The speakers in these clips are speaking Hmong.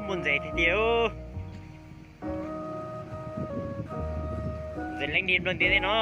Muaj ntses tiag tiag. Ntses leeb nti nplawg ntiav tej no.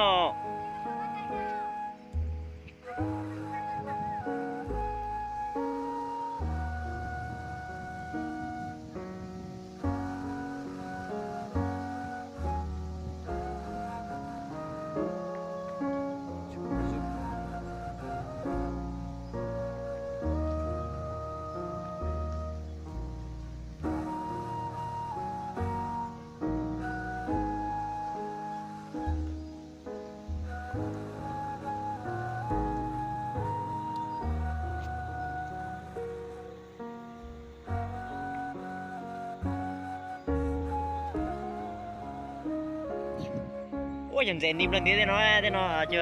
Ua yog ntses nti nplawg ntiav tej no, tej no ces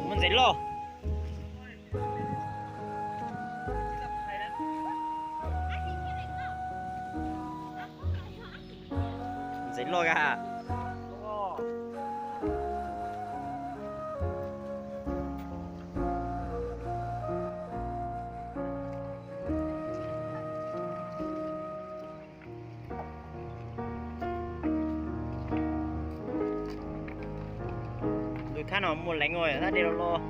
muaj ntses loj. Ntses loj kawg. Lub thaj no muaj leev ua thaj dej los los.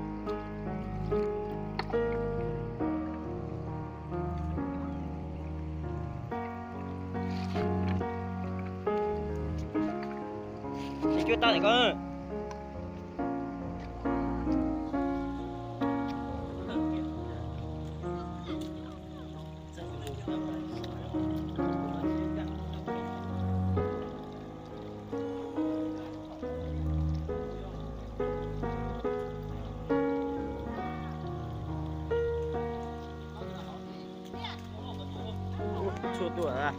Cuab tau ntawm ko. Tshuaj tuaj.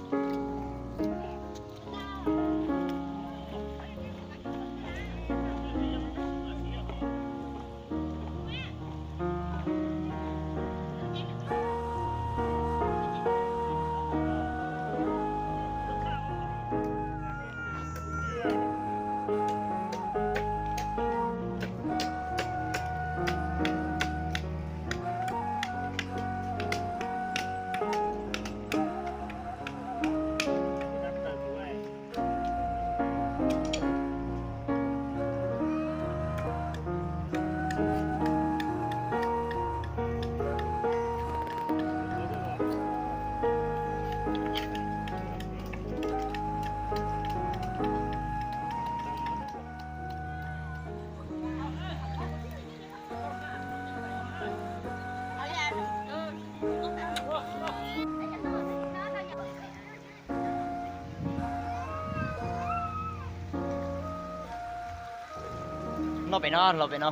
Noj pem no, los pem no.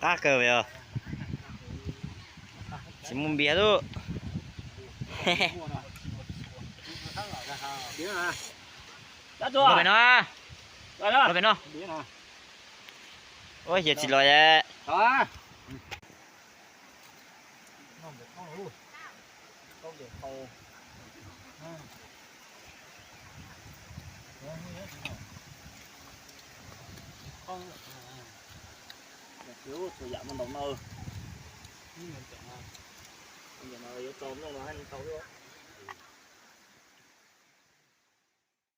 Qab kawg yog. Tsis muaj npias lub. Los pem no. Los pem no. Ua yog tsis los. Txhua yam muaj ntau no. Yuav tso nplooj no haj tau.